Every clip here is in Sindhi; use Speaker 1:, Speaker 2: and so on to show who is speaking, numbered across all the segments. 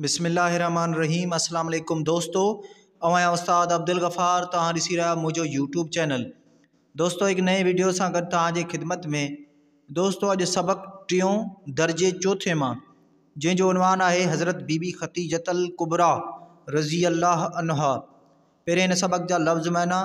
Speaker 1: بسم الله الرحمن الرحيم السلام عليڪم دوستو اوهان جا استاد عبدالغفار توهان ڏسي رهيا منهنجو يوٽيوب چينل دوستو هڪ نئين وڊيو سان گڏ توهان جي خدمت ۾ دوستو اڄ سبق ٽيون درجي چوٿين مان جنهن جو عنوان آهي حضرت بي بي خديجة الڪبريٰ رضي الله عنها پهرين هن سبق جا لفظ معنيٰ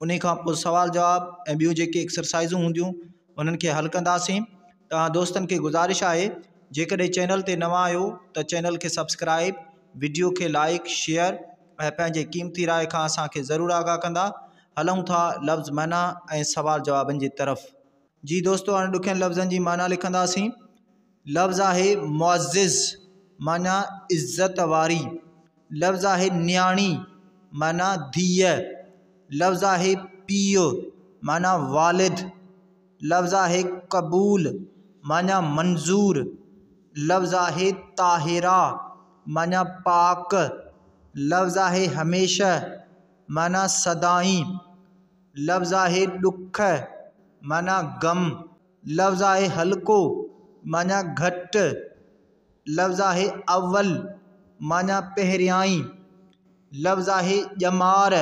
Speaker 1: انهي کان پوء سوال جواب ۽ ٻيون جيڪي ايڪسرسائزون هونديون انهن کي حل ڪنداسين توهان دوستن کي گذارش آهي جيڪڏهن چينل تي نوان آهيو ته چينل کي سبسڪرائب وڊيو کي لائڪ شيئر ۽ پنهنجي قيمتي راء کان اسان کي ضرور آگاهه ڪندا هلون ٿا لفظ معنيٰ ۽ سوال جوابن جي طرف. جي دوستو هاڻي ڏکين لفظن جي معنيٰ لکنداسين. لفظ آهي معزز معنيٰ عزت واري. لفظ آهي نياڻي معنيٰ ڌيء. لفظ آهي پيء معنيٰ والد. لفظ آهي قبول معنيٰ منظور. لفظ آهي طاهره معنيٰ پاڪ. لفظ آهي هميشه معنيٰ سدائين. لفظ آهي ڏک معنيٰ غم. لفظ آهي هلڪو معنيٰ گهٽ. لفظ آهي اول معنيٰ پهريائين. لفظ آهي ڄمار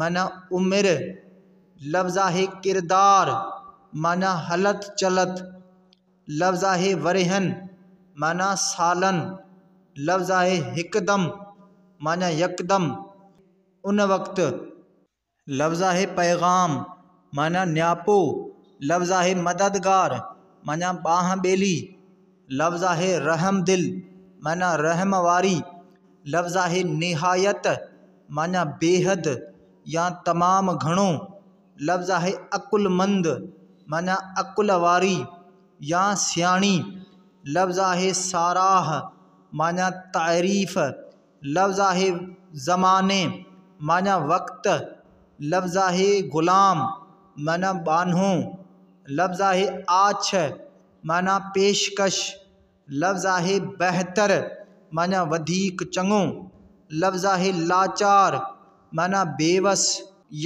Speaker 1: معنيٰ عمر. لفظ آهي ڪردار معنيٰ هلت چلت. لفظ آهي ورهين معنيٰ سالن. لفظ آهي هڪدم معنيٰ يڪدم ان وقت. لفظ آهي پيغام معنيٰ نياپو. لفظ آهي مددگار معنيٰ ٻانهن ٻيلي. لفظ آهي رحم دل معنيٰ رحم واري. لفظ آهي نهايت معنيٰ بيحد يا تمام گهڻو. لفظ آهي عقلمند معنيٰ عقل واري يا سياڻي. لفظ آهي ساراهه معنيٰ تعريف. لفظ آهي زماني معنيٰ وقت. لفظ آهي غلام معنيٰ ٻانهو. لفظ آهي آڇ معنيٰ پيشڪش. لفظ آهي بهتر معنيٰ وڌيڪ چڱو. لفظ آهي لاچار معنيٰ بيوس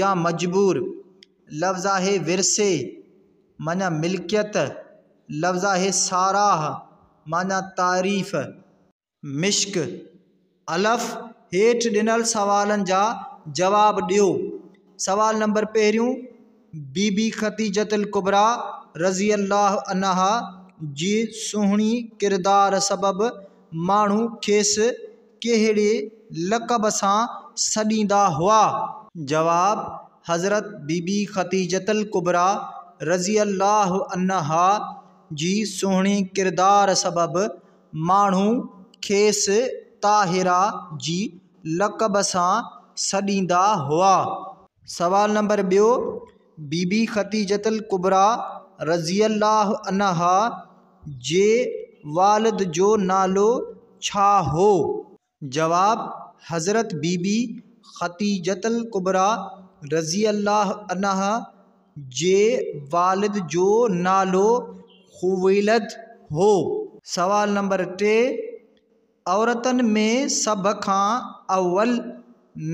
Speaker 1: يا مجبور. لفظ آهي ورثي معنيٰ ملڪيت. لفظ آهي ساراهه معنيٰ تعريف. مشق، الف، هيٺ ڏنل سوالن جا جواب ڏيو. سوال نمبر پهريون، بي بي خديجة الڪبريٰ رضي الله عنها جي سهڻي ڪردار سبب ماڻهو کيس ڪهڙي لقب سان سڏيندا هئا؟ جواب، حضرت بي بي خديجة الڪبريٰ رضي الله عنها جي سهڻي ڪردار سبب ماڻهو کيس طاهره جي لقب سان سڏيندا هئا. سوال نمبر ٻيو، بي بي خديجة الڪبريٰ رضي الله عنها جي والد جو نالو ڇا هو؟ جواب، حضرت بي بي خديجة الڪبريٰ رضي الله عنها جي والد جو نالو خويلد هو. سوال نمبر ٽي، عورتن ۾ سڀ کان اول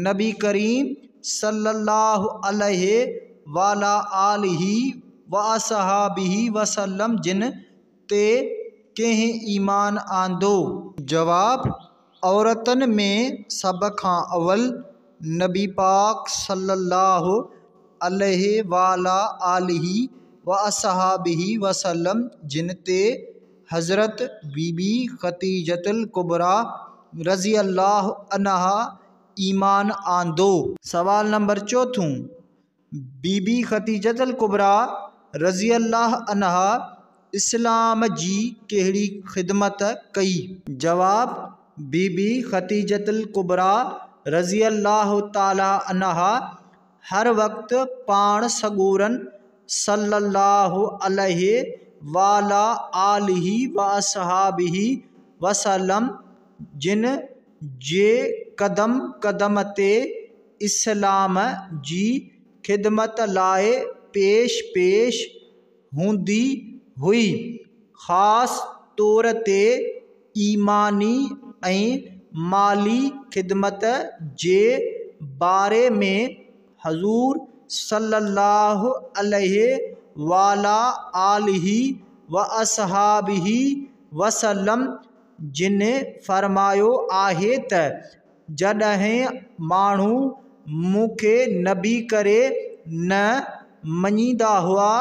Speaker 1: نبي ڪريم صلي الله عليه وعليٰ آله واصحابه وسلم جن تي ڪنهن ايمان آندو؟ جواب، عورتن ۾ سڀ کان اول نبي پاڪ صلي الله عليه وعليٰ آله واصحابه وسلم جن تي حضرت بي بي خديجة الڪبريٰ رضي الله عنها ايمان آندو. سوال نمبر چوٿون، بي بي خديجة الڪبريٰ رضي الله عنها اسلام جي ڪهڙي خدمت ڪئي؟ جواب، بي بي خديجة الڪبريٰ رضي الله تعالٰي عنها هر وقت پاڻ سڳورن صلّي اللّٰه عليه وعليٰ آله واصحابه وسلّم جن جي قدم قدم تي اسلام جي خدمت لاء پيش پيش هوندي هئي، خاص طور تي ايماني ۽ مالي خدمت جي باري ۾ حضور صلي الله عليه وعليٰ آله واصحابه وسلم جن فرمايو آهي ته جڏهن ماڻهو مون کي نبي ڪري نه مڃيندا هئا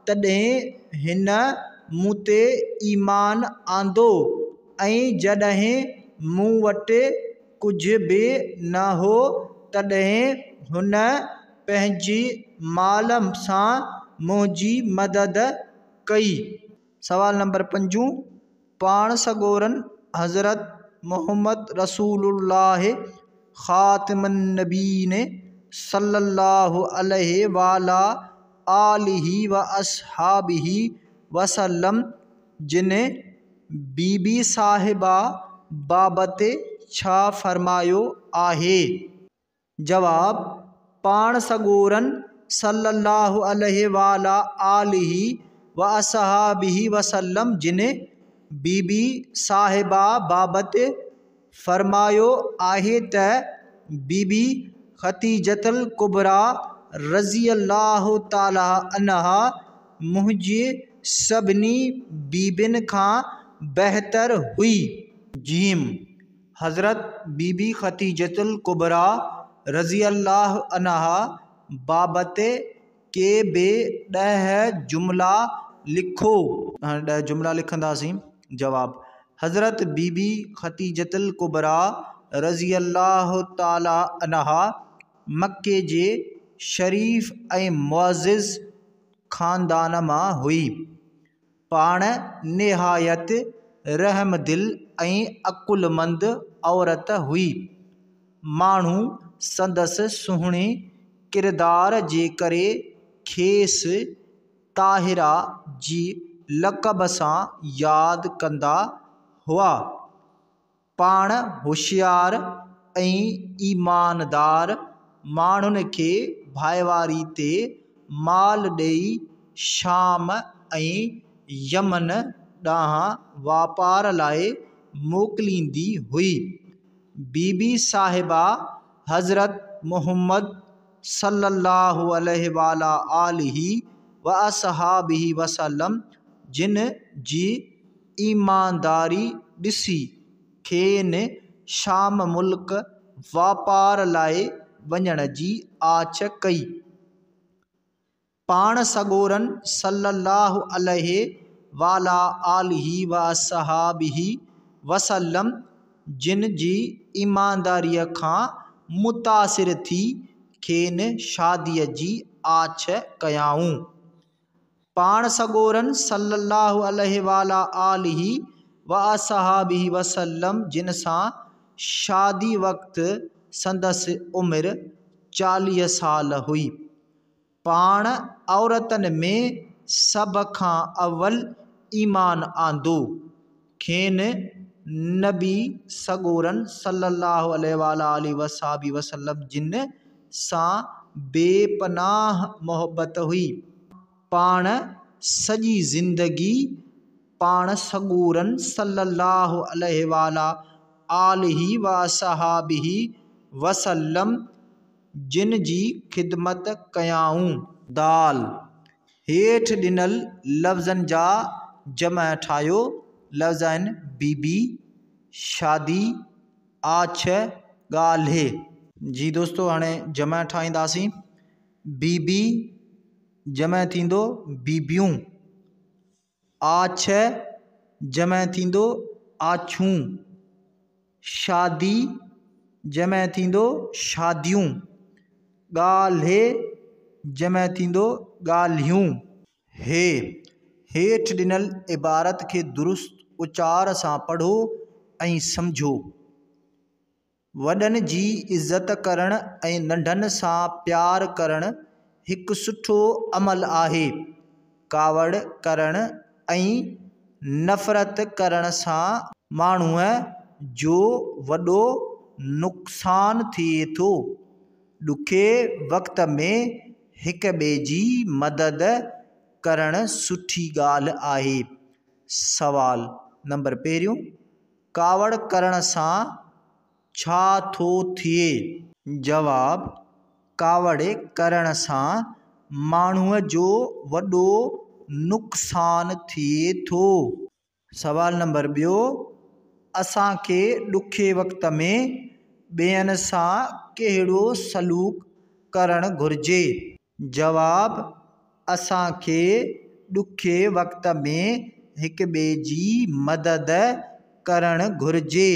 Speaker 1: تڏهن هن مون تي ايمان آندو ۽ جڏهن مون وٽ ڪجهه به نه هو تڏهن هن پنهنجي مال سان منهنجي مدد ڪئي. سوال نمبر پنجون، پاڻ سڳورن حضرت محمد رسول الله خاتم النبيين صلي الله عليه وعلي آله واصحابه وسلم جن بي بي صاحبه بابت ڇا فرمايو آهي؟ جواب، پاڻ سڳورن صلّي اللّٰه عليه وعلي آله واصحابه وسلّم جن بي بي صاحبه بابت فرمايو آهي ته بي بي خديجة الڪبريٰ رضي الله تعالٰي عنها منهنجي سڀني بيبين کان بهتر هئي. جيم. حضرت بي بي خديجة الڪبريٰ رضي الله عنها بابت ڪي به 10 جملا لکو. هاڻي 10 جملا لکنداسين. جواب، حضرت بي بي خديجة الڪبريٰ رضي الله تعالٰي عنها مڪي جي شريف ۽ معزز خاندان مان هئي. پاڻ نهايت رحمدل ۽ عقلمند عورت هئي. ماڻهو سندس سهڻي ڪردار جي ڪري کيس طاهره جي لقب سان ياد ڪندا هئا. پاڻ هوشيار ۽ ايماندار ماڻهن کي ڀائيواري تي مال ڏيئي شام ۽ يمن ڏانهن واپار لاء موڪليندي هئي. بي بي صاحبه حضرت محمد صلي الله عليه وعلي آله واصحابه وسلم جن جي ايمانداري ڏسي کين شام ملڪ واپار لاء وڃڻ جي آڇ ڪئي. پاڻ سڳورن صلّي اللّٰه عليه وعليٰ آله واصحابه وسلّم جن جي ايمانداريء کان متاثر ٿي کين شاديء جي آڇ ڪيائون. پاڻ سڳورن صلّي اللّٰه عليه وعليٰ آله واصحابه وسلّم جن سان شادي وقت سندس عمر 40 سال هئي. پاڻ عورتن ۾ سڀ کان اول ايمان آندو. کين نبي سڳورن صلّي اللّٰه عليه وعليٰ آله واصحابه وسلّم جن سان بي پناهه محبت هئي. پاڻ سڄي زندگي پاڻ سڳورن صلّي اللّٰه عليه وعليٰ آله واصحابه وسلّم جن جي خدمت ڪيائون. دال، هيٺ ڏنل لفظن جا جمع ٺاهيو. لفظ آهن بي بي، شادي، آڇ، ڳالهه. جي دوستو هاڻي جمع ٺاهينداسين. بي بي جمع ٿيندو بيبيون، آڇ جمع ٿيندو آڇون، شادي جمع ٿيندو شاديون، ڳالهه جمع ٿيندو ڳالهيون. هي، هيٺ ڏنل عبارت کي درست اچار سان پڙهو ۽ سمجهو. وڏن جي عزت ڪرڻ ۽ ننڍن سان پيار ڪرڻ هڪ سٺو عمل آهي. ڪاوڙ ڪرڻ ۽ نفرت ڪرڻ سان ماڻهوء جو وڏو نقصان ٿئي ٿو. ڏکئي وقت ۾ هڪ ٻئي جي مدد ڪرڻ سٺي ڳالهه آهي. سوال نمبر پهريون، ڪاوڙ ڪرڻ سان ڇا ٿو ٿئي؟ جواب، ڪاوڙ ڪرڻ سان ماڻهوء جو وڏو نقصان ٿئي ٿو. سوال نمبر ٻيو، اسان کي ڏکي وقت ۾ ٻين سان ڪهڙو سلوڪ ڪرڻ گهرجي؟ جواب، اسان کي ڏکي وقت ۾ هڪ ٻئي جي مدد ڪرڻ گهرجي.